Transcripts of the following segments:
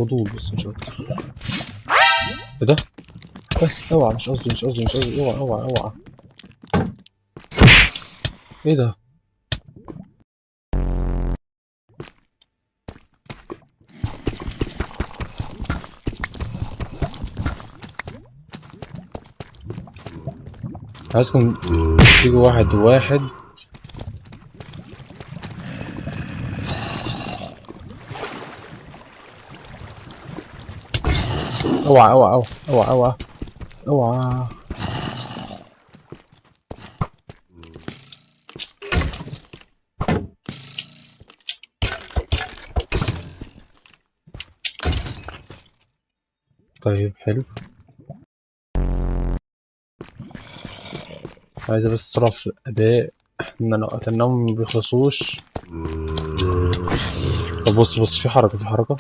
فضول بس مش اكتر. ايه ده؟ بس اوعى، مش قصدي مش قصدي مش قصدي، اوعى اوعى اوعى. ايه ده؟ عايزكم تيجوا واحد واحد. اوعى اوعى اوعى اوعى اوعى اوعى. طيب حلو. عايز بس سرعة في الأداء، إحنا لو قتلناهم ما بيخلصوش. طب بص بص، في حركة في حركة.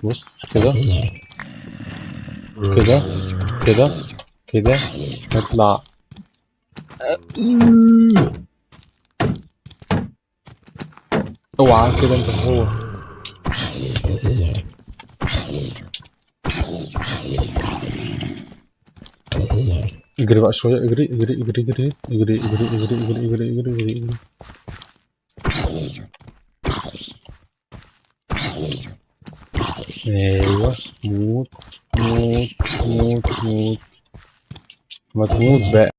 بص كده كده كده كده، نطلع. اوعى كده انت هو. اجري بقى شوية، اجري اجري اجري اجري اجري اجري اجري اجري اجري اجري اجري اجري. ايوه موت موت موت موت، ما تموت بقى.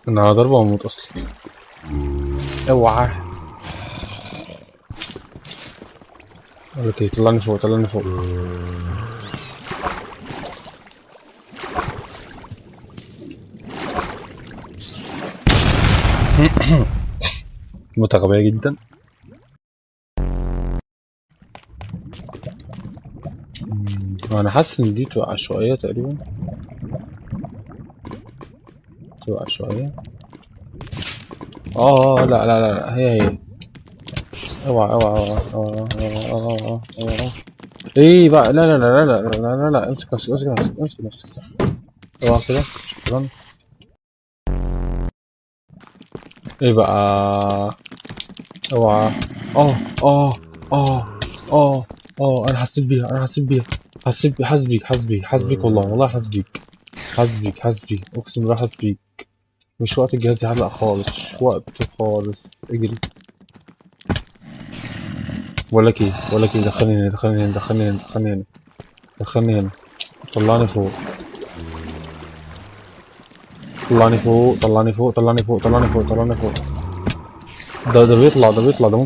انا هضربه واموت اصلا. اوعى. okay طلعني فوق، طلعني فوق. موتة غبية جدا. انا حاسس ان دي تبقى عشوائية تقريبا، تبقى عشوائية. لا لا لا لا، هي هي. اوعى اوعى اوعى اوعى اوعى اوعى اوعى. ايه بقى؟ لا لا لا لا لا لا لا لا، امسك نفسك امسك نفسك امسك نفسك. اوعى كده، شكرا. ايه بقى؟ اوعى. انا حسيت بيها، انا حسيت بيها، حسيت بيها، حاسس بيك، حاسس بيك، حاسس بيك والله، والله حاسس بيك، حاسس بيك، حاسس بيك، اقسم بالله حاسس بيك. مش وقت الجهاز يعلق خالص، مش وقته خالص. اجري. بقول لك ايه، بقول لك ايه، دخلني هنا، دخلني هنا، دخلني هنا، دخلني هنا، دخلني هنا، طلعني فوق، طلعني فوق، طلعني فوق، طلعني فوق، طلعني فوق، طلعني فوق. ده بيطلع، ده بيطلع، ده ممكن